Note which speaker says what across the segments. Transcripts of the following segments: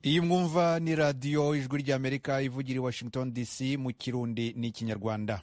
Speaker 1: Iyi mwumva ni Radiyo Ijwi ry'Amerika ivugira i Washington DC mu Kirundi n'Ikinyarwanda.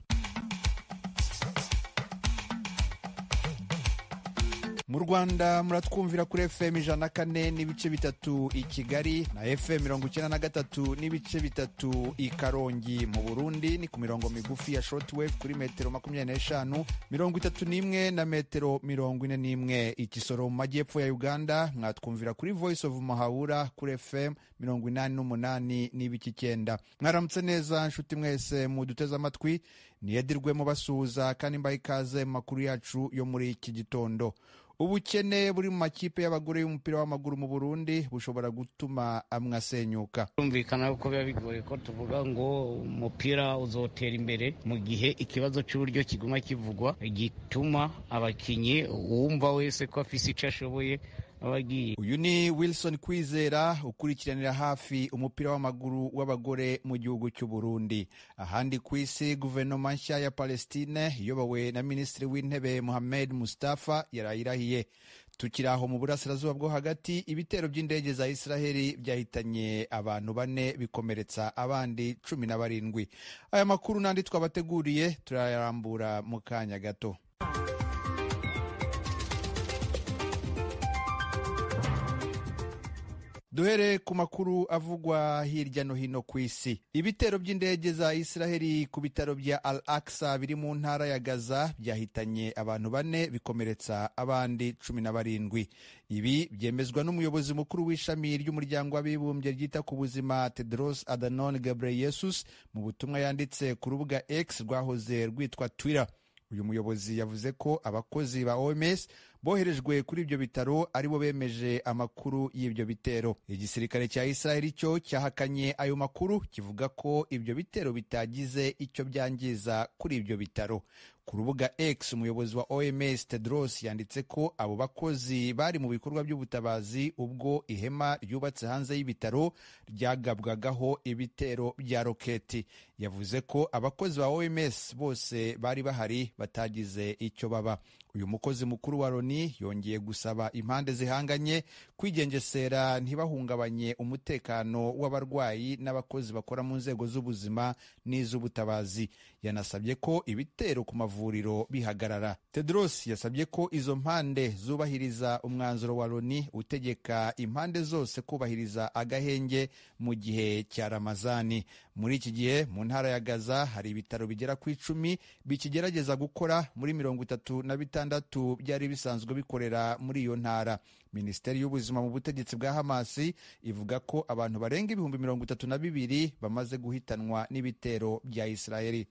Speaker 1: Mu Rwanda muratwumvira kuri FM 104.3 i Kigali na FM 93.3 i Karongi. Mu Burundi ni ku mirongo migufi ya shortwave kuri metero 25, 31 na metero 41. I Kisoro mu majyepfo ya Uganda mwatwumvira kuri Voice of Muhabura kuri FM 88.9. Mwaramutse neza nshuti mwese muduteze amatwi, niyedirwe mubasuhuza kandi mbaha ikaze mu makuru yacu yo muri iki gitondo. Ubukene buri mu makipe y'abagore y'umupira w'amaguru mu Burundi bushobora gutuma amwe asenyuka.
Speaker 2: Birumvikana ko biba bigoye ko tuvuga ngo umupira uzotera imbere mu gihe ikibazo cy'uburyo kiguma kivugwa, gituma abakinyi uwumva wese ko afise icyo ashoboye abagiye.
Speaker 1: Uyu ni Wilson Kwizera ukurikiranira hafi umupira w'amaguru w'abagore mu gihugu cy'u Burundi. Ahandi ku isi, guverinoma nshya ya Palestine iyobowe na Minisitiri w'Intebe Mohamed Mustafa yarayirahiye. Tukiri aho mu burasirazuba bwo hagati, ibitero by'indege za Israheli byahitanye abantu 4 bikomeretsa abandi 17. Aya makuru n'andi twabateguriye turayarambura mu kanya gato. Duhere ku makuru avugwa hirya no hino ku isi. Ibitero by'indege za Israheli ku bitaro bya Al Aqsa biri mu ntara ya Gaza byahitanye abantu 4 bikomeretsa abandi 17. Ibi byemezwa n'umuyobozi mukuru w'ishami ry'umuryango w'abibumbye ryita ku buzima Tedros Adhanom Ghebreyesus mu butumwa yanditse ku rubuga X rwahoze rwitwa Twitter. Uyu muyobozi yavuze ko abakozi ba OMS boherejwe kuri ibyo bitaro aribo bemeje amakuru y'ibyo bitero. Igisirikare cya Israel cyo cyahakanye ayo makuru, kivuga ko ibyo bitero bitagize icyo byangiza kuri ibyo bitaro. Ku rubuga X, umuyobozi wa OMS Tedros yanditse ko abo bakozi bari mu bikorwa by'ubutabazi ubwo ihema ryubatse hanze y'ibitaro ryagabwagaho ibitero bya roketi. Yavuze ko abakozi ba OMS bose bari bahari batagize icyo baba. Uyu mukozi mukuru wa Loni yongeye gusaba impande zihanganye kwigengesera ntibahungabanye umutekano w'abarwayi n'abakozi bakora mu nzego z'ubuzima n'iz'ubutabazi. Yanasabye ko ibitero ku mavuriro bihagarara. Tedros yasabye ko izo mpande zubahiriza umwanzuro wa Loni utegeka impande zose kubahiriza agahenge mu gihe cya Ramazani. Muri iki gihe mu ntara ya Gaza hari ibitaro bigera ku 10 bikigerageza gukora muri 36 byari bisanzwe bikorera muri iyo ntara. Minisiteri y'ubuzima mu butegetsi bwa Hamasi ivuga ko abantu barenga 32,000 bamaze guhitanwa n'ibitero bya Israeli.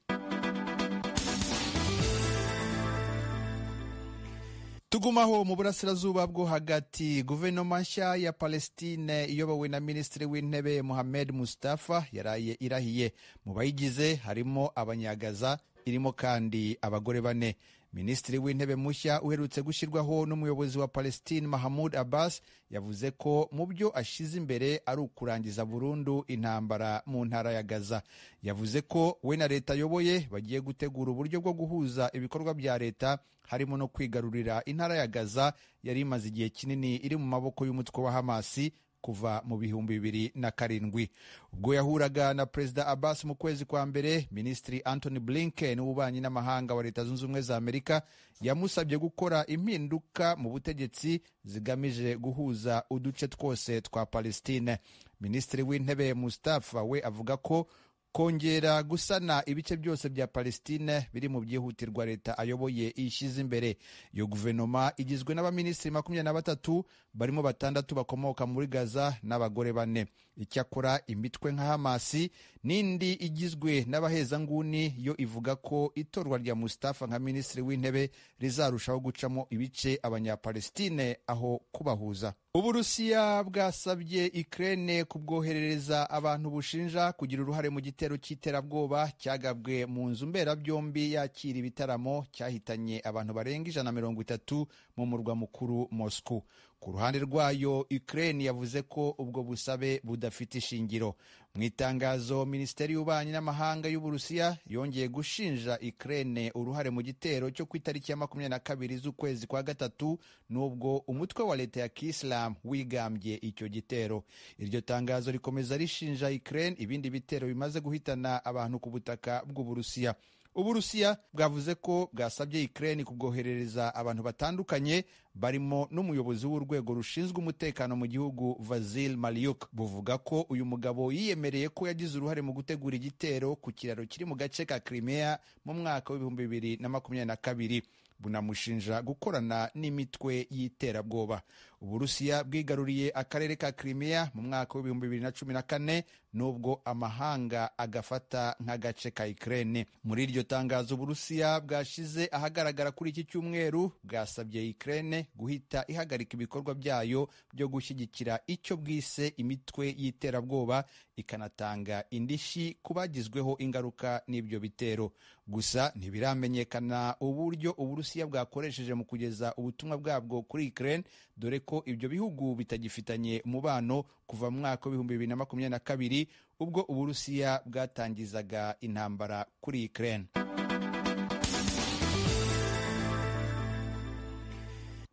Speaker 1: Tugumaho mu burasirazuba bwo hagati, guverinoma nshya ya Palestine iyobowe na Minisitiri w'Intebe Mohamed Mustafa yaraye irahiye. Mu bayigize harimo Abanyagaza, irimo kandi abagore 4. Minisitiri w'Intebe mushya uherutse gushyirwaho n'umuyobozi wa Palestine Mahmoud Abbas yavuze ko mu byo ashize imbere ari ukurangiza burundu intambara mu ntara ya Gaza. Yavuze ko we na leta ayoboye bagiye gutegura uburyo bwo guhuza ibikorwa bya leta, harimo no kwigarurira intara ya Gaza yari imaze igihe kinini iri mu maboko y'umutwe wa Hamasi kuva mu 2007. Ubwo yahuraga na Perezida Abbas mu kwezi kwa mbere, Minisitiri Anthony Blinken w'ububanyi n'amahanga wa Leta Zunze Ubumwe za Amerika yamusabye gukora impinduka mu butegetsi zigamije guhuza uduce twose twa Palestine. Minisitiri w'Intebe Mustafa we avuga ko kongera gusana ibice byose bya Palestine biri mu byihutirwa leta ayoboye ishyize imbere. Iyo guverinoma igizwe n'abaminisitiri 23 barimo 6 bakomoka muri Gaza n'abagore 4. Icyakora imitwe nka Hamasi n'indi igizwe n'abahezanguni yo ivuga ko itorwa rya Mustafa nka minisitiri w'intebe rizarushaho gucamo ibice Abanyapalestine aho kubahuza. Uburusiya bwasabye Ukraine kubwoherereza abantu bushinja kugira uruhare mu gitero cy'iterabwoba cyagabwe mu nzu mberabyombi yakira ibitaramo cyahitanye abantu barenga 130 mu murwa mukuru Moscow. Ku ruhande rwayo, Ukraine yavuze ko ubwo busabe budafite ishingiro. Mu itangazo, Minisiteri y'Ububanyi n'Amahanga y'Uburusiya yongeye gushinja Ukraine uruhare mu gitero cyo ku itariki ya 22 z'ukwezi kwa gatatu, nubwo umutwe wa leta ya Kisilamu wigambye icyo gitero. Iryo tangazo rikomeza rishinja Ukraine ibindi bitero bimaze guhitana abantu ku butaka bw'Uburusiya. Uburusiya bwavuze ko bwasabye Ukraine kubwoherereza abantu batandukanye, barimo n'umuyobozi w'urwego rushinzwe umutekano mu gihugu, Vasil Maliuk. Buvuga ko uyu mugabo yiyemereye ko yagize uruhare mu gutegura igitero ku kiraro kiri mu gace ka Crimea mu mwaka wa 2022. Bunamushinja gukorana n'imitwe y'iterabwoba. Uburusiya bwigaruriye akarere ka Crimea mu mwaka wa 2014, nubwo amahanga agafata nk'agace ka Ukraine. Muri iryo tangazo Uburusiya bwashize ahagaragara kuri iki cyumweru, bwasabye Ukraine guhita ihagarika ibikorwa byayo byo gushyigikira icyo bwise imitwe y'iterabwoba, ikanatanga indishyi ku bagizweho ingaruka n'ibyo bitero. Gusa ntibiramenyekana uburyo Uburusiya bwakoresheje mu kugeza ubutumwa bwabwo kuri Ukraine, dore ko ibyo bihugu bitagifitanye umubano kuva mu mwaka wa 2022, ubwo Uburusiya bwatangizaga intambara kuri Ukraine.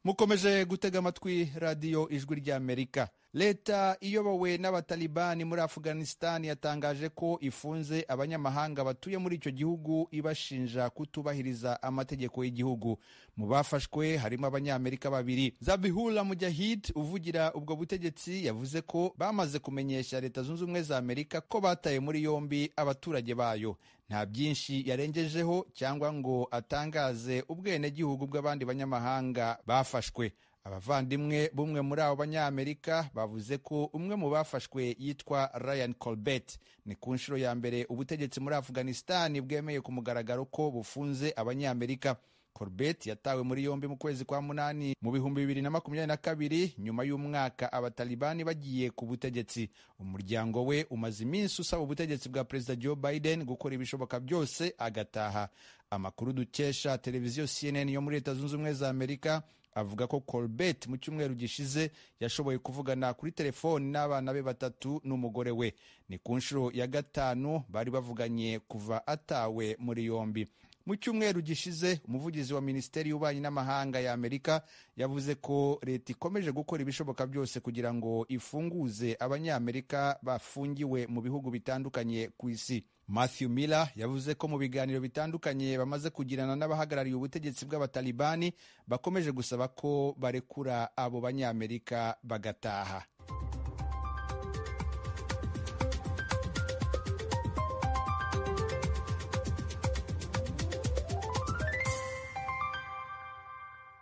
Speaker 1: Mukomeje gutega amatwi Radiyo Ijwi ry'Amerika. Leta iyobowe n'Abatalibani muri Afghanistan yatangaje ko ifunze abanyamahanga batuye muri icyo gihugu, ibashinja kutubahiriza amategeko y'igihugu. Mu bafashwe harimo Abanyamerika babiri. Zabihullah Mujahid, uvugira ubwo butegetsi, yavuze ko bamaze kumenyesha Leta Zunze Ubumwe za Amerika ko bataye muri yombi abaturage bayo. Nta byinshi yarengejeho cyangwa ngo atangaze ubwenegihugu bw'abandi banyamahanga bafashwe. Abavandimwe b'umwe muri abo Banyamerika bavuze ko umwe mu bafashwe yitwa Ryan Colbert. Ni ku nshuro ya mbere ubutegetsi muri Afghanistan bwemeye ku mugaragaro ko bufunze Abanyamerika. Corbett yatawe muri yombi mu kwezi kwa munani mu 2022, nyuma y'umwaka Abatalibani bagiye ku butegetsi. Umuryango we umaze iminsi usaba ubutegetsi bwa Perezida Joe Biden gukora ibishoboka byose agataha. Amakuru dukesha televiziyo CNN yo muri Leta Zunze Ubumwe za Amerika avuga ko Colbert mu cyumweru gishize yashoboye kuvugana kuri telefoni n'abana be batatu n'umugore we. Ni ku nshuro ya gatanu bari bavuganye kuva atawe muri yombi. Mu cyumweru gishize, umuvugizi wa Minisiteri y'Ububanyi n'Amahanga ya Amerika yavuze ko leta ikomeje gukora ibishoboka byose kugira ngo ifunguze Abanyamerika bafungiwe mu bihugu bitandukanye ku isi. Matthew Miller yavuze ko mu biganiro bitandukanye bamaze kugirana n'abahagarariye ubutegetsi bw'Abatalibani, bakomeje gusaba ko barekura abo Banyamerika bagataha.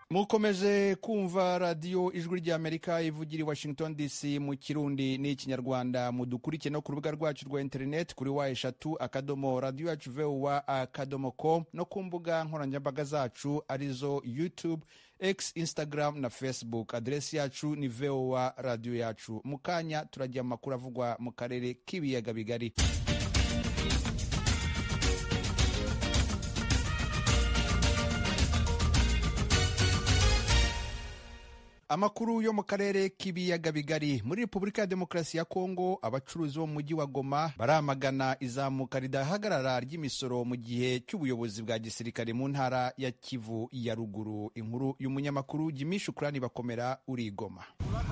Speaker 1: Mukomeje kumva Radiyo Ijwi ry'Amerika ivugira i Washington DC mu Kirundi n'Ikinyarwanda. Mudukurikiye no ku rubuga rwacu rwa interineti kuri www.radioyacuvoa.com, no ku mbuga nkoranyambaga zacu arizo YouTube, X, Instagram na Facebook. Aderesi yacu ni VOA Radiyo Yacu. Mu kanya turajya amakuru avugwa mu karere k'Ibiyaga Bigari. Amakuru yo mu karere k'Ibiyaga Bigari. Muri Repubulika ya Demokarasi ya Kongo, abacuruzi bo mu mujyi wa Goma baramagana izamuka ridahagarara ry'imisoro mu gihe cy'ubuyobozi bwa gisirikare mu ntara ya Kivu ya Ruguru. Inkuru y'umunyamakuru Jimmy Shukrani Bakomera uri Goma.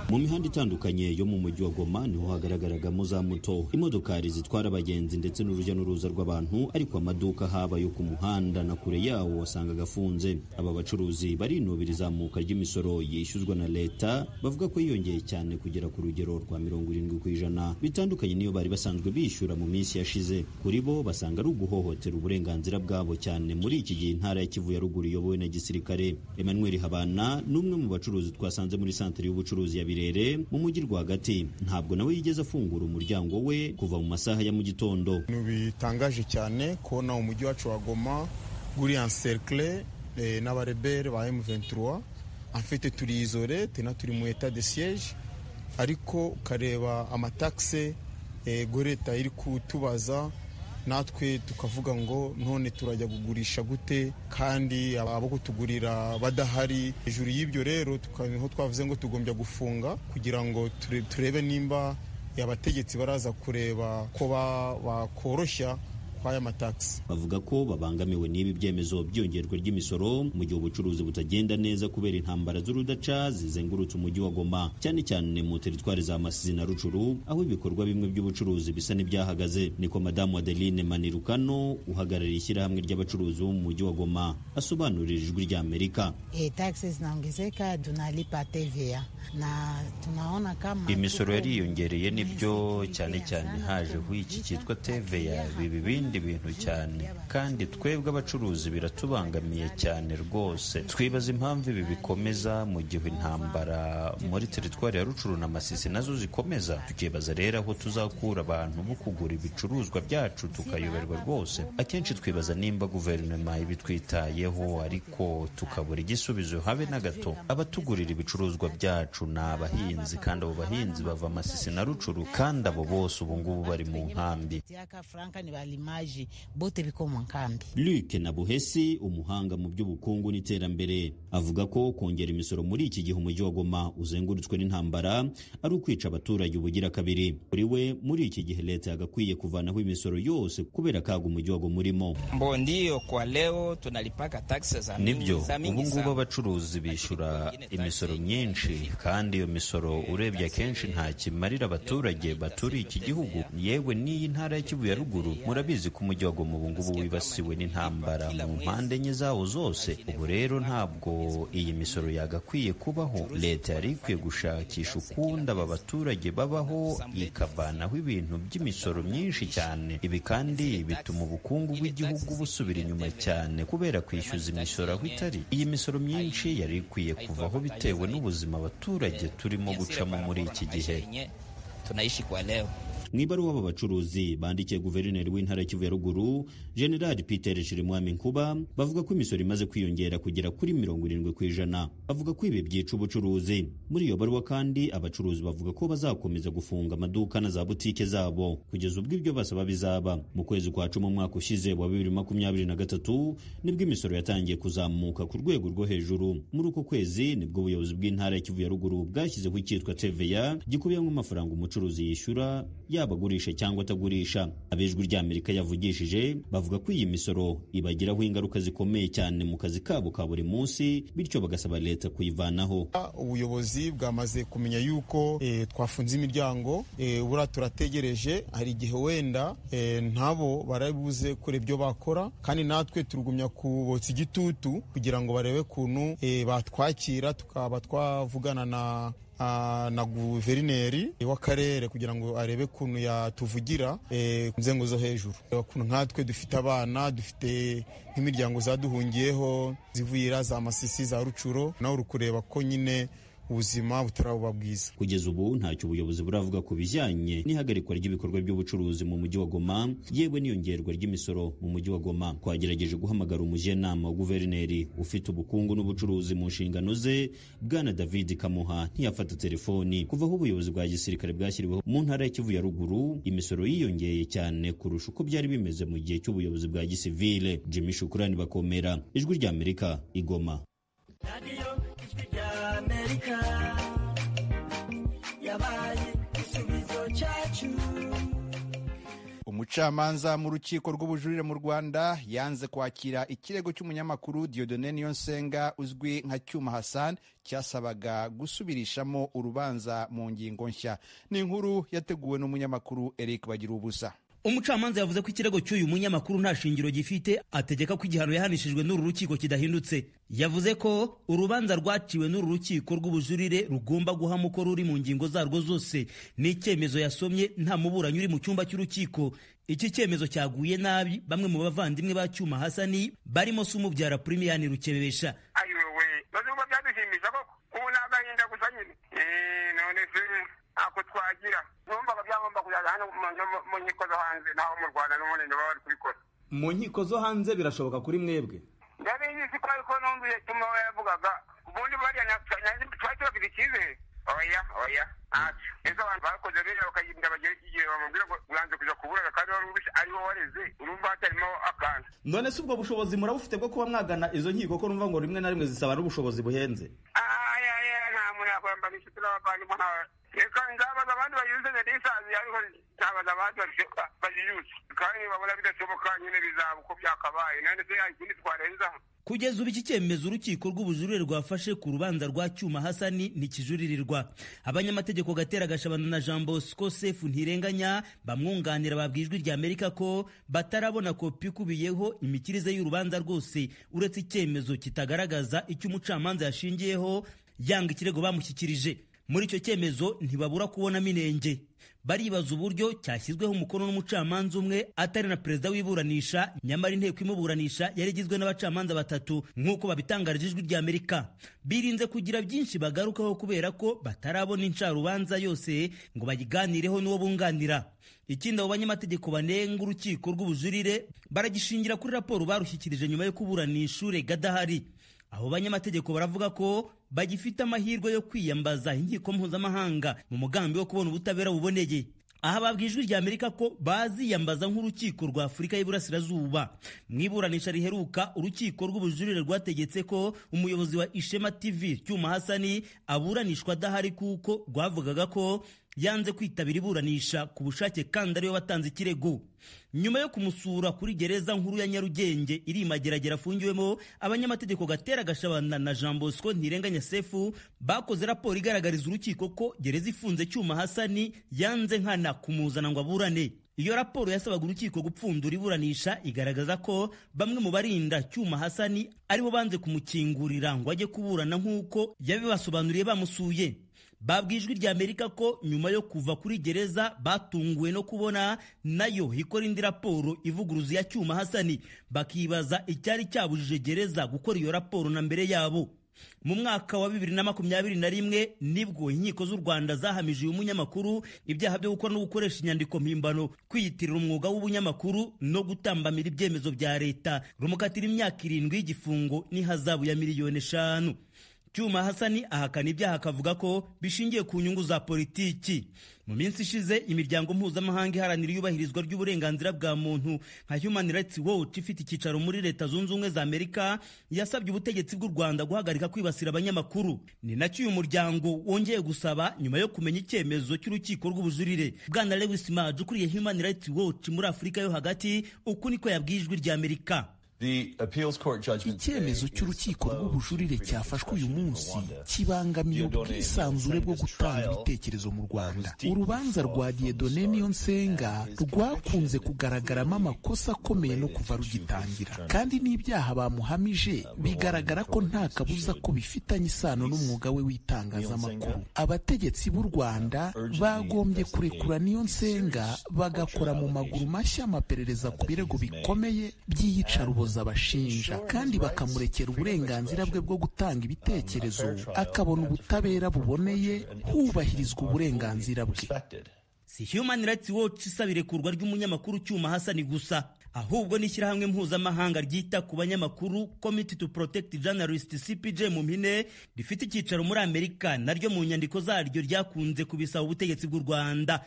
Speaker 3: Mu mihanda itandukanye yo mu mujyi wa Goma niho hagaragaragamo za moto, imodokari zitwara abagenzi ndetse n'urujya n'uruza rw'abantu, ariko amaduka haba yo ku muhanda na kure yawo wasangaga afunze. Aba bacuruzi barinubira izamuka ry'imisoro yishyuzwa na leta, bavuga ko yiyongeye cyane kugera ku rugero rwa 70%, bitandukanye n'iyo bari basanzwe bishyura mu minsi yashize. Kuri bo basanga ari uguhohotera uburenganzira bwabo, cyane muri iki gihe intara ya Kivu ya Ruguru iyobowe na gisirikare. Emmanuel Habana ni umwe mu bacuruzi twasanze muri santere y'ubucuruzi ya Birere mu mujyi rwagati. Ntabwo nawe yigeze afungura umuryango we kuva mu masaha ya mu gitondo.
Speaker 4: Ibintu bitangaje cyane kubona umujyi wacu wa Goma guri encercle n'abarebere ba M23. En fait turi isolé, tena turi mu état de siège, ariko ukareba amataxe go leta iri kutubaza, natwe tukavuga ngo none turajya kugurisha gute kandi abo kutugurira badahari. Hejuru y'ibyo rero niho twavuze ngo tugombye gufunga kugira ngo turebe nimba abategetsi baraza kureba ko bakoroshya kw'aya matagisi.
Speaker 3: Bavuga ko babangamiwe n'ibi byemezo byongerwa ry'imisoro mu gihe ubucuruzi butagenda neza kubera intambara z'urudaca zizengurutse umujyi wa Goma, cyane cyane mu teritwari za Masisi na Rucuru, aho ibikorwa bimwe by'ubucuruzi bisa n'ibyahagaze. Niko Madamu Adeline Manirukano, uhagarariye ishyirahamwe ry'abacuruzi bo mu mujyi wa Goma, asobanurira Ijwi ry'Amerika.
Speaker 5: Taxes zinaongezeka, tunalipa TVA na tunaona kama
Speaker 3: imisoro yariyongereye, nibyo, cyane cyane hajeho iki cyitwa TVA, biba ibindi bintu cyane, kandi twebwe abacuruzi biratubangamiye cyane rwose. Twibaza impamvu ibi bikomeza mu gihe intambara muri teritwari ya Rucuru na Masisi nazo zikomeza. Tukibaza rero aho tuzakura abantu bo kugura ibicuruzwa byacu, tukayoberwa rwose. Akenshi twibaza nimba guverinoma ibitwitayeho, ariko tukabura igisubizo habe na gato. Abatugurira ibicuruzwa byacu ni abahinzi, kandi abo bahinzi bava Masisi na Rucuru, kandi abo bose ubu ngubu bari mu nkambi. Luc Nabuhesi, umuhanga mu by'ubukungu n'iterambere, avuga ko kongera imisoro muri iki gihe umujyi wa Goma uzengurutswe n'intambara ari ukwica abaturage ubugira kabiri. Kuri we, muri iki gihe leta yagakwiye kuvanaho imisoro yose kubera akaga umujyi wa Goma urimo.
Speaker 6: Ndio kwa leo tunalipaka taxes za mingi.
Speaker 3: Nibyo, ubu ngubu abacuruzi bishyura imisoro myinshi, kandi iyo misoro urebye akenshi nta kimarira abaturage baturiye iki gihugu, yewe n'iyi ntara ya Kivu ya ruguru. Murabizi ko umujyi wa Goma ubu ngubu wibasiwe n'intambara mu mpande enye zawo zose. Ubu rero ntabwo iyi misoro yagakwiye kubaho. Leta yari ikwiye gushakisha ukundi aba baturage babaho, ikavanaho ibintu by'imisoro myinshi cyane. Ibi kandi bituma ubukungu bw'igihugu busubira inyuma cyane kubera kwishyuza imisoro aho itari. Iyi misoro myinshi yari ikwiye kuvaho bitewe n'ubuzima abaturage turimo gucamo muri iki gihe.
Speaker 6: Tunaishi kwa leo.
Speaker 3: Mu ibaruwa aba bacuruzi bandikiye guverineri w'intara ya Kivu ya ruguru, General Peter Shirimwami Nkuba, bavuga ko imisoro imaze kwiyongera kugera kuri 70%. Bavuga ko ibi byica ubucuruzi. Muri iyo baruwa kandi abacuruzi bavuga ko bazakomeza gufunga amaduka na za butike zabo kugeza ubwo ibyo basaba bizaba. Mu kwezi kwa 10 umwaka ushize wa 2023 nibwo imisoro yatangiye kuzamuka ku rwego rwo hejuru. Muri uko kwezi nibwo ubuyobozi bw'intara ya Kivu ya ruguru bwashyizeho icyitwa TVA gikubiyemo amafaranga umucuruzi yishyura yaba agurisha cyangwa atagurisha. Ab'Ijwi ry'Amerika yavugishije bavuga ko iyi misoro ibagiraho ingaruka zikomeye cyane mu kazi kabo ka buri munsi, bityo bagasaba leta kuyivanaho.
Speaker 4: Ubuyobozi bwamaze kumenya yuko twafunze imiryango, buriya turategereje, hari igihe wenda ntabo barabuze kure ibyo bakora, kandi natwe turugumya kubotsa igitutu kugira ngo barebe kuntu batwakira, tukaba twavugana na guverineri w'akarere kugira ngo arebe kuntu yatuvugira ku nzego zo hejuru. Ukuntu nkatwe dufite abana, dufite nk'imiryango zaduhungiyeho zivuyira za Masisi, za Rucuro, nawe uri kureba ko nyine ubuzima butaraba bwiza.
Speaker 3: Kugeza ubu ntacyo ubuyobozi buravuga ku bijyanye n'ihagarikwa ry'ibikorwa by'ubucuruzi mu mujyi wa Goma, yewe n'iyongerwa ry'imisoro mu mujyi wa Goma. Twagerageje guhamagara umujyanama wa guverineri ufite ubukungu n'ubucuruzi mu nshingano ze, Bwana David Kamuha, ntiyafata telefoni. Kuva aho ubuyobozi bwa gisirikare bwashyiriweho mu ntara ya Kivu ya ruguru, imisoro yiyongeye cyane kurusha uko byari bimeze mu gihe cy'ubuyobozi bwa gisivile. Jimmy Shukurani Bakomera, Ijwi ry'Amerika, i Goma.
Speaker 7: Amerika yabaye igisubizo cyacu.
Speaker 1: Umucamanza mu rukiko rw'ubujurire mu Rwanda yanze kwakira ikirego cy'umunyamakuru Dieudonné Niyonsenga uzwi nka Cyuma Hassan cyasabaga gusubirishamo urubanza mu ngingo nshya. Ni inkuru yateguwe n'umunyamakuru Eric Bagirubusa.
Speaker 8: Umucamanza yavuze ko ikirego cy'uyu munyamakuru nta shingiro gifite, ategeka ko igihano yahanishijwe n'uru rukiko kidahindutse. Yavuze ko urubanza rwaciwe n'uru rukiko rw'ubujurire rugomba guhama uko ruri mu ngingo zarwo zose. Ni icyemezo yasomye nta muburanyi uri mu cyumba cy'urukiko. Iki cyemezo cyaguye nabi bamwe mu bavandimwe ba Cyuma Hasani barimo se umubyara Primiyani Rukebesha.
Speaker 9: Ayiwewe, bazuba byadushimisha koko, ubu ni agahinda gusa nyine. None se ako twagira numvaga byagomba kuzajya hano mu nkiko zo hanze, naho mu Rwanda n'ubundi baba bari kubikora.
Speaker 10: Mu nkiko zo hanze birashoboka kuri mwebwe?
Speaker 9: Ndabizi ko ariko numvise Cyuma we yavugaga ubundi bariya twari tubafite icyizere. Oya oya, ntacyo. Ese abantu bakoze rero bakagenda bagera igihe bamubwira ngo uranze kuja kuburaga kandi wari ubishe ari wowe wareze, urumva hatarimo akantu.
Speaker 10: None se ubwo bushobozi murabufite bwo kuba mwagana izo nkiko, ko numva ngo rimwe na rimwe zisaba n'ubushobozi buhenze?
Speaker 9: Aya nta muntu yakwambara inshuti n'abavandimwe, Reka nzabaza abandi bayuze narisazi, ariko nzabaza abandi bajijutse, kandi babona bidashoboka nyine bizaba uko byakabaye, none se ikindi twarenzaho.
Speaker 8: Kugeza ubu iki cyemezo urukiko rw'ubujurire rwafashe ku rubanza rwa Cyuma Hasani ntikijuririrwa. Abanyamategeko Gatera Gashabana na Jean Bosco Sefu Ntirenganya bamwunganira babwiye Ijwi rya Amerika ko batarabona kopi ikubiyeho imikirize y'urubanza rwose, uretse icyemezo kitagaragaza icyo umucamanza yashingiyeho yanga ikirego bamushyikirije. Muri icyo cyemezo ntibabura kubonamo inenge. Baribaza uburyo cyashyizweho umukono n'umucamanza umwe atari na perezida w'iburanisha, nyamara inteko imuburanisha yari igizwe n'abacamanza batatu, nk'uko babitangarije Ijwi rya Amerika. Birinze kugira byinshi bagarukaho kubera ko batarabona incarubanza yose ngo bayiganireho n'uwo bunganira. Ikindi abo banyamategeko banenga urukiko rw'ubujurire baragishingira kuri raporo barushyikirije nyuma yo kuburanisha urega adahari. Abo banyamategeko baravuga ko bagifite amahirwe yo kwiyambaza inkiko mpuzamahanga mu mugambi wo kubona ubutabera buboneye. Aha babwiye Ijwi rya Amerika ko baziyambaza nk'urukiko rwa Afurika y'Iburasirazuba. Mu iburanisha riheruka, urukiko rw'ubujurire rwategetse ko umuyobozi wa Ishema TV Cyuma Hasani aburanishwa adahari, kuko rwavugaga ko yanze kwitabira iburanisha ku bushake kandi ariwe watanze ikirego. Nyuma yo kumusura kuri gereza nkuru ya Nyarugenge iri Mageragere afungiwemo, abanyamategeko Gatera Gashabana na Jean Bosco Ntirenganya Sefu bakoze raporo igaragariza urukiko ko gereza ifunze Cyuma Hasani yanze nkana kumuzana ngo aburane. Iyo raporo yasabaga urukiko gupfundura iburanisha igaragaza ko bamwe mu barinda Cyuma Hasani aribo banze kumukingurira ngo ajye kuburana nk'uko yabibasobanuriye bamusuye. Babwiye Ijwi rya Amerika ko nyuma yo kuva kuri gereza batunguwe no kubona nayo ikora indi raporo ivuguruza iya Cyuma Hasani, bakibaza icyari cyabujije gereza gukora iyo raporo na mbere yabo. Mu mwaka wa 2021 nibwo inkiko z'u Rwanda zahamije uyu munyamakuru ibyaha byo gukora no gukoresha inyandiko mpimbano, kwiyitirira umwuga w'ubunyamakuru no gutambamira ibyemezo bya leta, rumukatira imyaka 7 y'igifungo n'ihazabu ya miliyoni 5. Cyuma Hasani ahakana ibyaha akavuga ko bishingiye ku nyungu za politiki. Mu minsi ishize imiryango mpuzamahanga iharanira iyubahirizwa ry'uburenganzira bwa muntu nka Human Rights Watch ifite icyicaro muri Leta Zunze Ubumwe za Amerika yasabye ubutegetsi bw'u Rwanda guhagarika kwibasira abanyamakuru. Ni nacyo uyu muryango wongeye gusaba nyuma yo kumenya icyemezo cy'urukiko rw'ubujurire. Bwana Lewis Mudge ukuriye Human Rights Watch muri Afurika yo hagati, uku niko yabwiye Ijwi rya Amerika.
Speaker 11: Icyemezo cy'urukiko rw'ubujurire cyafashwe uyu munsi kibangamiye ubwisanzure bwo gutanga ibitekerezo mu Rwanda. Urubanza rwa Dieudonné Niyonsenga rwakunze kugaragaramo amakosa akomeye no kuva rugitangira, kandi n'ibyaha bamuhamije bigaragara ko nta kabuza ko bifitanye isano n'umwuga we w'itangazamakuru. Abategetsi b'u Rwanda bagombye kurekura Niyonsenga bagakora mu maguru mashya amaperereza ku birego bikomeye by'iyicarubozo abashinja, kandi bakamurekera uburenganzira bwe bwo gutanga ibitekerezo, akabona ubutabera buboneye hubahirizwa uburenganzira bwe.
Speaker 8: Si Human Rights Watch isaba irekurwa ry'umunyamakuru Cyuma Hasani gusa, ahubwo n'ishyirahamwe mpuzamahanga ryita ku banyamakuru Committee to Protect Journalists CPJ mu mpine rifite icyicaro muri Amerika, naryo mu nyandiko zaryo ryakunze kubisaba ubutegetsi bw'u Rwanda.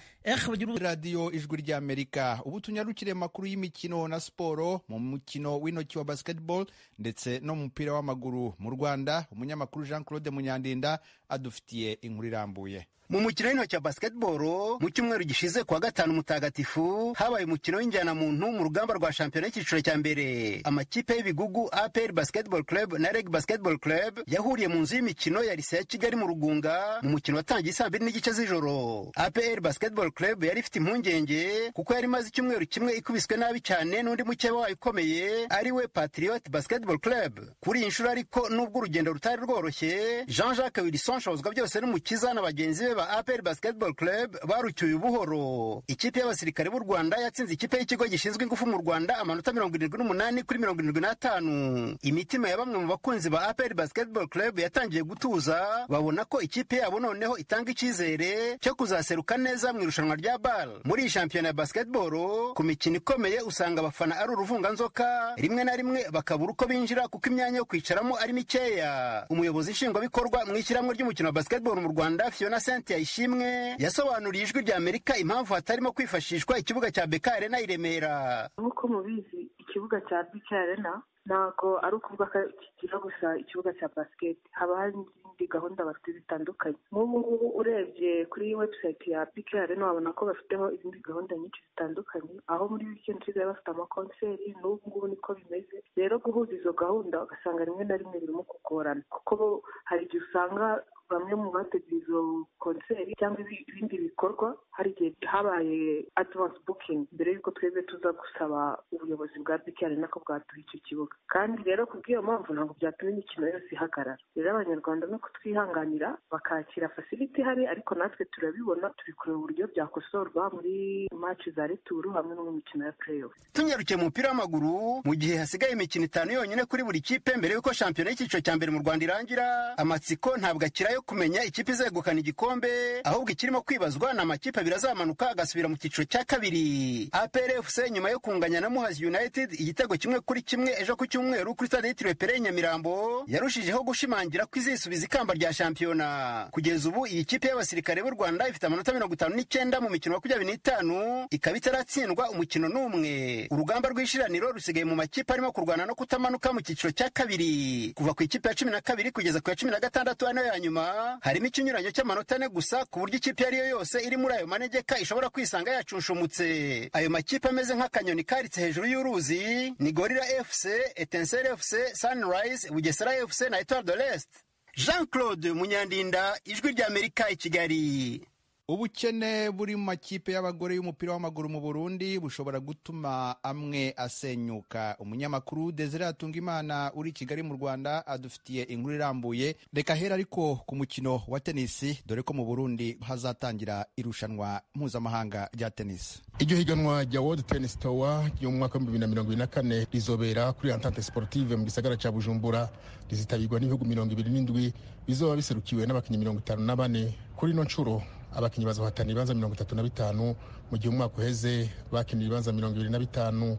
Speaker 1: Radio Ijwi rya Amerika. Ubu tunyarukire makuru y'imikino na siporo. Mu mukino w'intoki wa basketball ndetse no mu mupira w'amaguru mu Rwanda, umunyamakuru Jean Claude Munyandinda adufitiye inkuru irambuye.
Speaker 12: Mu mukino w'intoki wa basketball mu cyumweru gishize kuwa gatanu mutagatifu habaye umukino w'injyanamuntu mu rugamba rwa shampiyona y'icyiciro cya mbere. Amakipe y'ibigugu APR Basketball Club na REG Basketball Club yahuriye mu nzu y'imikino ya Lycée ya Kigali mu Rugunga mu mukino watangiye saa 2:30 z'ijoro. APR Basketball Club yari ifite impungenge kuko yari imaze icyumweru kimwe ikubiswe nabi cyane n'undi mukeba wayo ukomeye ari we Patriot Basketball Club. Kuri iyi nshuro ariko nubwo urugendo rutari rworoshye, Jean-Jacques Wilson Nshobozwa byose n'umukiza na bagenzi be ba APR Basketball Club barucyuye ubuhoro. Ikipe y'abasirikare b'u Rwanda yatsinze ikipe y'ikigo gishinzwe ingufu mu Rwanda amanota 78 kuri 75. Imitima ya bamwe mu bakunzi ba APR Basketball Club yatangiye gutuza, babona ko ikipe yabo noneho itanga icyizere cyo kuzaseruka neza mu irushanwa rya BAL. Muri iyi shampiyona ya basketball ku mikino ikomeye usanga abafana ari uruvunganzoka, rimwe na rimwe bakabura uko binjira kuko imyanya yo kwicaramo ari mikeya. Umuyobozi nshingwabikorwa mu ishyirahamwe ry'umukino wa basketball mu Rwanda Fiona Cynthia Ishimwe yasobanuriye Ijwi rya Amerika impamvu hatarimo kwifashishwa ikibuga cya BK Arena i Remera.
Speaker 13: Nk'uko mubizi ikibuga cya BK Arena Ntabwo ari ukuvuga ko kigira gusa ikibuga cya basket, haba hari n'izindi gahunda bafite zitandukanye. Nk'ubu ngubu urebye kuri website ya BK Arena wabona ko bafiteho izindi gahunda nyinshi zitandukanye, aho muri weekend isigaye bafite amakonseri, n'ubu ngubu niko bimeze. Rero guhuza izo gahunda ugasanga rimwe na rimwe birimo kugorana, kuko bo hari igihe usanga bamwe mu bateguye izo konseri cyangwa ibindi bikorwa hari igihe habaye advance booking mbere y'uko twebwe tuza gusaba ubuyobozi bwa BK Arena ko bwaduha icyo kibuga. Kandi rero kubw'iyo mpamvu ntabwo byatuma imikino yose ihagarara. Rero Abanyarwanda no kutwihanganira bakakira facility ihari, ariko natwe turabibona, turi kureba uburyo byakosorwa muri match za retour hamwe no mu mikino ya playoff.
Speaker 12: Tunyarukiye mu mupira w'amaguru, mu gihe hasigaye imikino 5 yonyine kuri buri kipe mbere y'uko shampiyona y'icyiciro cya mbere mu Rwanda irangira, amatsiko ntabwo akira yo kumenya ikipe izegukana igikombe, ahubwo ikirimo kwibazwa ni amakipe abiri azamanuka agasubira mu cyiciro cya kabiri. APR FC nyuma yo kunganya na Muhazi United igitego 1-1 ejo ku cyumweru kuri stade yitiriwe Pere Nyamirambo, yarushijeho gushimangira ko izisubiza ikamba rya shampiyona. Kugeza ubu iyi kipe y'abasirikare b'u Rwanda ifite amanota 59 mu mikino 25, ikaba itaratsindwa umukino n'umwe. Urugamba rw'ishiraniro rusigaye mu makipe arimo kurwana no kutamanuka mu cyiciro cya kabiri. Kuva ku ikipe ya 12 kugeza ku ya 16 ariyo ya nyuma, harimo ikinyuranyo cy'amanota 4 gusa, ku buryo ikipe iyo yose iri muri ayo manegeka ishobora kwisanga yacunshumutse. Ayo makipe ameze nk'akanyoni karitse hejuru y'uruzi ni Gorilla FC, Etincelle FC, Sunrise, Bugesera FC na Etoile de l'Est. Jean Claude Munyandinda, Ijwi ry'Amerika i Kigali.
Speaker 1: Ubukene buri mu makipe y'abagore y'umupira w'amaguru mu Burundi bushobora gutuma amwe asenyuka. Umunyamakuru Desire Hatungimana uri Kigali mu Rwanda adufitiye inkuru irambuye. Reka hera ariko ku mukino wa tenisi, dore ko mu Burundi hazatangira irushanwa mpuzamahanga rya tenisi.
Speaker 14: Iryo higanwa rya World Tennis Tour ryo mu mwaka wa 2024 rizobera kuri Entente Sportive mu gisagara ca Bujumbura, rizitabirwa n'ibihugu 27 bizoba biserukiwe n'abakinyi 54. Kuri ino nshuro abakinyi bazohatana ibibanza 35, mu gihe umwaka uheze bakinira ibibanza 25.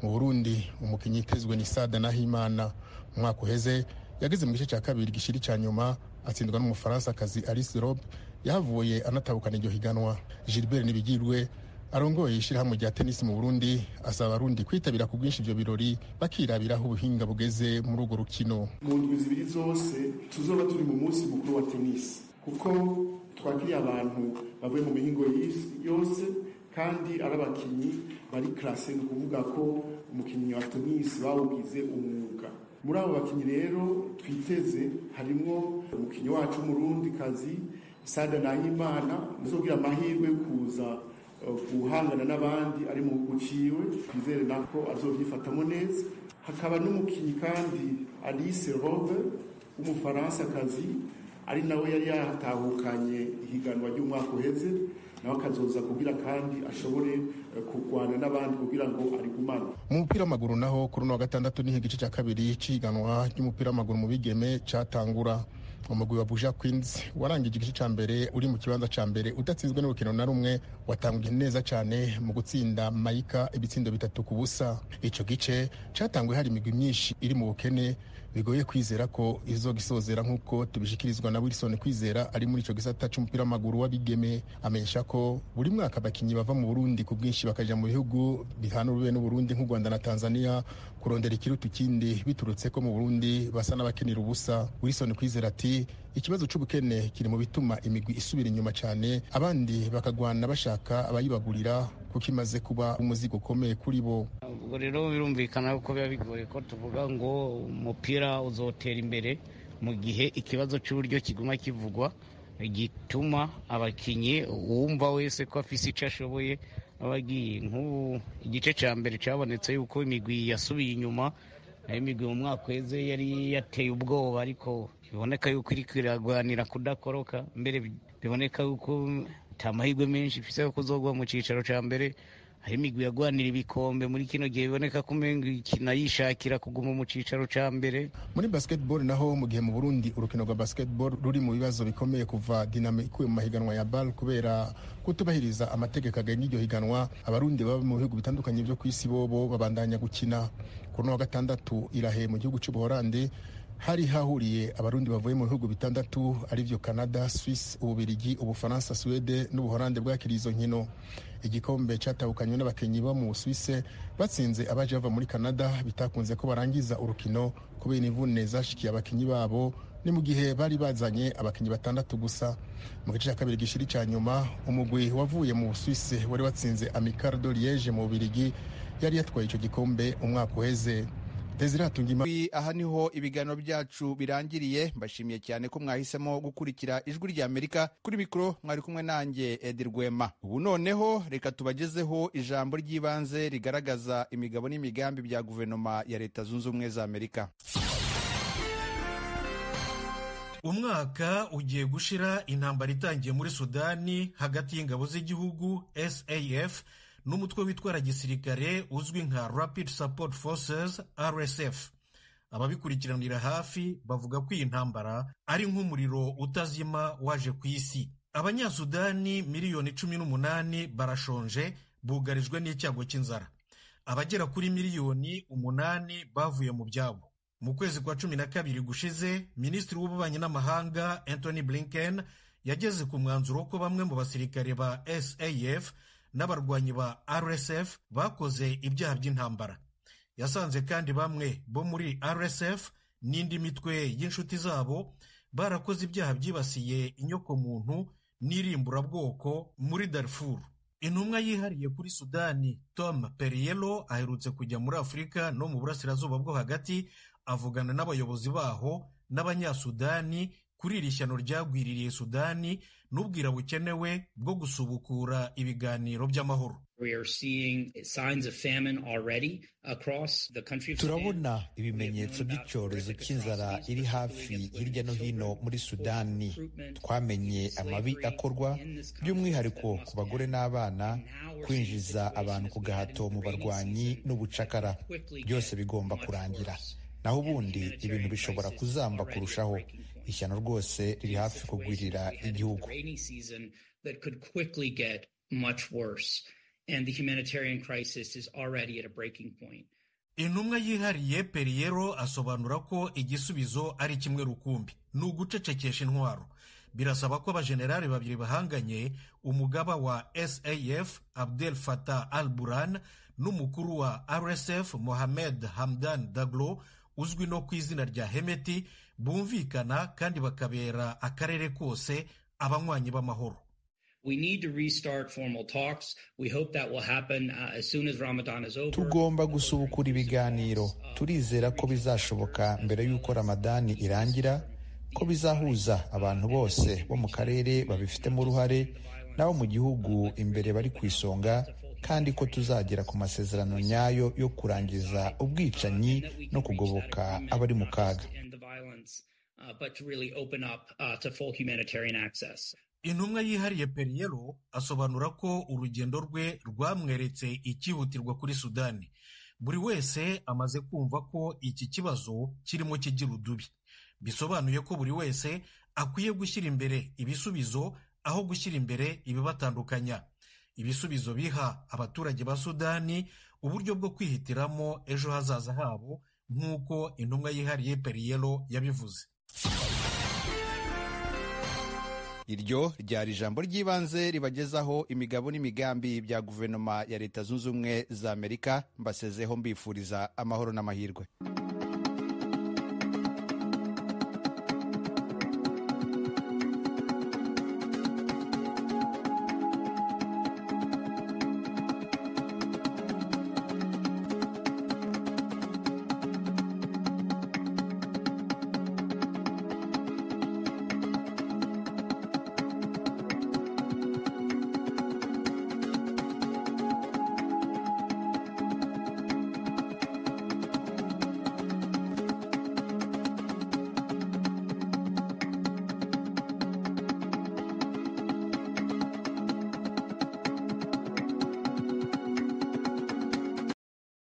Speaker 14: Mu Burundi umukinyi yitezwe ni Sada Nahimana. Mu mwaka uheze yageze mu gice cya kabiri gishiri cya nyuma atsindwa n'Umufaransa-kazi Alice Robe, yahavuye anatabukana iryo higanwa. Gilbert Nibigirwe arongoye ishyirahamwe rya tenisi mu Burundi asaba Abarundi kwitabira ku bwinshi ibyo birori, bakirabiraho ubuhinga bugeze muri urwo rukino.
Speaker 15: Mu ndwi zibiri zose tuzoba turi mu munsi mukuru wa tenisi, kuko twakiriye abantu bavuye mu mihingo y'isi yose, kandi ari abakinyi bari classe, ni ukuvuga ko umukinyi wa tenisi bawugize umwuga. Muri abo bakinyi rero twiteze harimwo umukinyi wacu w'Umurundi kazi Sada Nahimana, uzogira amahirwe yo kuza guhangana n'abandi ari mu gihugu ciwe, twizere nako azovyifatamo neza. Hakaba n'umukinyi kandi Alice Robe w'Umufaransa-kazi, ari nawe yari yatahukanye ihiganwa ry'umwaka uheze, nawe akazoza kugira kandi ashobore kurwana n'abandi kugira ngo arigumane.
Speaker 14: Mu mupira w'amaguru naho kuri uno wa gatandatu niho igice cya kabiri cy'ihiganwa ry'umupira w'amaguru mu bigeme catangura. Umugwi wa Buja Queens warangije igice cya mbere uri mu kibanza cya mbere udatsinzwe n'urukino na rumwe, watanguye neza cyane mu gutsinda Mayika ibitsindo 3-0. Ico gice catanguye hari imigwi myinshi iri mu bukene, bigoye kwizera ko izogisozera nk'uko tubishikirizwa na Wilson Kwizera ari muri ico gisata c'umupira w'amaguru w'abigeme. Amenyesha ko buri mwaka abakinyi bava mu Burundi ku bwinshi bakaja mu bihugu bihana urubibe n'Uburundi nk'u Rwanda na Tanzania kurondera ikiruta ikindi, biturutse ko mu Burundi basa n'abakenera ubusa. Wilson Kwizera ati ikibazo c'ubukene kiri mu bituma imigwi isubira inyuma cyane, abandi bakagwana bashaka abayibagurira kuko imaze kuba umuzigo ukomeye kuri bo.
Speaker 2: Ubwo rero birumvikana ko biba bigoye ko tuvuga ngo umupira uzotera imbere mu gihe ikibazo cy'uburyo kiguma kivugwa, gituma abakinyi uwumva wese ko afise icyo ashoboye abagiye. Nk'ubu igice cya mbere cyabonetse yuko imigwi yasubiye inyuma, nayo imigwi mu mwaka uheze yari yateye ubwoba, ariko biboneka yuko iri kwiragwanira kudakoroka. Mbere biboneka yuko amahirwe menshi ifise yo kuzogwa mu cicaro ca mbere. Hari imigwi yagwanira ibikombe muri kino gihe biboneka ko umenga ikina yishakira kuguma mu cicaro ca mbere.
Speaker 14: Muri basketball naho, mu gihe mu Burundi urukino rwa basketball ruri mu bibazo bikomeye kuva Dinamo ikuwe mu mahiganwa ya BAL kubera kutubahiriza amategeko agenga iryo higanwa, Abarundi baba mu bihugu bitandukanye byo ku isi bobo babandanya gukina. Kuri uno wa gatandatu irahe mu gihugu c'Ubuholandi Hari hahuriye Abarundi bavuye mu bihugu bitandatu, arivyo Canada, Swiss, Ububirigi, Ubufaransa, Suwede n'Ubuholande bwakiriye izo nkino. Igikombe cyatahukanywe n'abakinnyi bo mu Busuwise batsinze abaje bava muri Canada, bitakunze ko barangiza urukino kubera imvune zashikiye abakinnyi babo, ni mu gihe bari bazanye abakinnyi batandatu gusa. Mu gice cya kabiri gishiri cya nyuma, umugwi wavuye mu Busuwise wari watsinze Amical de Liege mu Bubirigi yari yatwaye icyo gikombe umwaka uheze.
Speaker 1: Aha niho ibiganiro byacu birangiriye. Mbashimiye cyane ko mwahisemo gukurikira Ijwi rya Amerika. Kuri mikoro mwari kumwe nanjye Edi Rwema. Ubu noneho reka tubagezeho ijambo ry'ibanze rigaragaza imigabo n'imigambi bya guverinoma ya Leta Zunze Ubumwe za Amerika.
Speaker 16: Umwaka ugiye gushira intambara itangiye muri Sudani hagati y'ingabo z'igihugu SAF n'umutwe witwara gisirikare uzwi nka Rapid Support Forces RSF. Ababikurikiranira hafi bavuga ko iyi ntambara ari nk'umuriro utazima waje ku isi. Abanyasudani miliyoni 18 barashonje, bugarijwe n'icyago cy'inzara. Abagera kuri miliyoni 8 bavuye mu byabo. Mu kwezi kwa 12 gushize, Minisitiri w'Ububanyi n'Amahanga Anthony Blinken yageze ku mwanzuro ko bamwe mu basirikare ba SAF n'abarwanyi ba RSF bakoze ibyaha by'intambara. Yasanze kandi bamwe bo muri RSF n'indi mitwe y'inshuti zabo barakoze ibyaha byibasiye inyokomuntu n'irimburabwoko muri Darfur. Intumwa yihariye kuri Sudani Tom Perriello aherutse kujya muri Afurika no mu burasirazuba bwo hagati, avugana n'abayobozi baho n'Abanyasudani kuri iri shyano ryagwiririye Sudani n'ubwira bukenewe bwo gusubukura ibiganiro by'amahoro.
Speaker 1: Turabona ibimenyetso by'icyorezo cy'inzara iri hafi hirya no hino muri Sudani. Twamenye amabi akorwa by'umwihariko ku bagore n'abana, kwinjiza abantu ku gahato mu barwanyi n'ubucakara. Byose bigomba kurangira, naho ubundi ibintu bishobora kuzamba kurushaho. Ishyano rwose riri hafi kugwirira igihugu.
Speaker 16: Intumwa yihariye Perriello asobanura ko igisubizo ari kimwe rukumbi, ni ugucecekesha intwaro. Birasaba ko abajenerali babiri bahanganye, umugaba wa SAF Abdel Fattah al-Burhan n'umukuru wa RSF Mohamed Hamdan Daglo uzwi no ku izina rya Hemeti, bumvikana kandi bakabera akarere kose abanywanyi b'amahoro.
Speaker 1: Tugomba gusubukura ibiganiro. Turizera ko bizashoboka mbere y'uko Ramadani irangira, ko bizahuza abantu bose bo mu karere babifitemo uruhare n'abo mu gihugu imbere bari ku isonga, kandi ko tuzagera ku masezerano nyayo yo kurangiza ubwicanyi no kugoboka abari mu kaga.
Speaker 16: Intumwa yihariye Perriello asobanura ko urugendo rwe rwamweretse icyihutirwa kuri Sudani. Buri wese amaze kumva ko iki kibazo kirimo kigira udubi. Bisobanuye ko buri wese akwiye gushyira imbere ibisubizo aho gushyira imbere ibibatandukanya. Ibisubizo biha abaturage ba Sudani uburyo bwo kwihitiramo ejo hazaza habo, nk'uko intumwa yihariye Perriello yabivuze.
Speaker 1: Iryo ryari ijambo ry'ibanze ribagezaho imigabo n'imigambi bya guverinoma ya Leta Zunze Ubumwe za Amerika. Mbasezeho mbifuriza amahoro n'amahirwe.